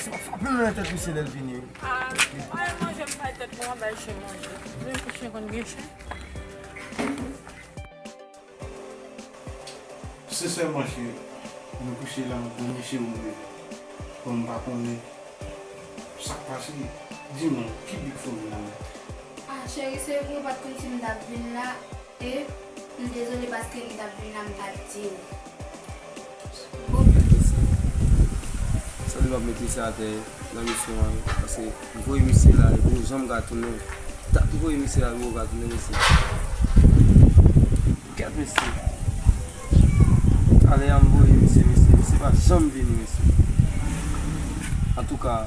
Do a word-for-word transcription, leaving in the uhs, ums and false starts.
Sa frape m nan tèt misye lè l vini wi. Ah, mwen manje m bay tèt mwen, bay chen manje. Menm pou chen konn gen chen. Sensèman cheri, nou kouche la, m ap tann misye rive. Bon, m pa konnen sa k pase. Di mwen, ki bi k fè w vin la menm? Ah, cheri, se vre, ou pa t konn si m t ap vin la. E m dezole paske m t ap vin la, m pa t di w. Bon. Sa li m ap mete sa atè nan misyon an, paske m voye misye la, li poko janm ka tounen. Dat m voye misye la, li poko ka tounen, mesye. Gad mesye. Talè a m voye misye, mesye, misye pa janm vini, mesye. Antouka,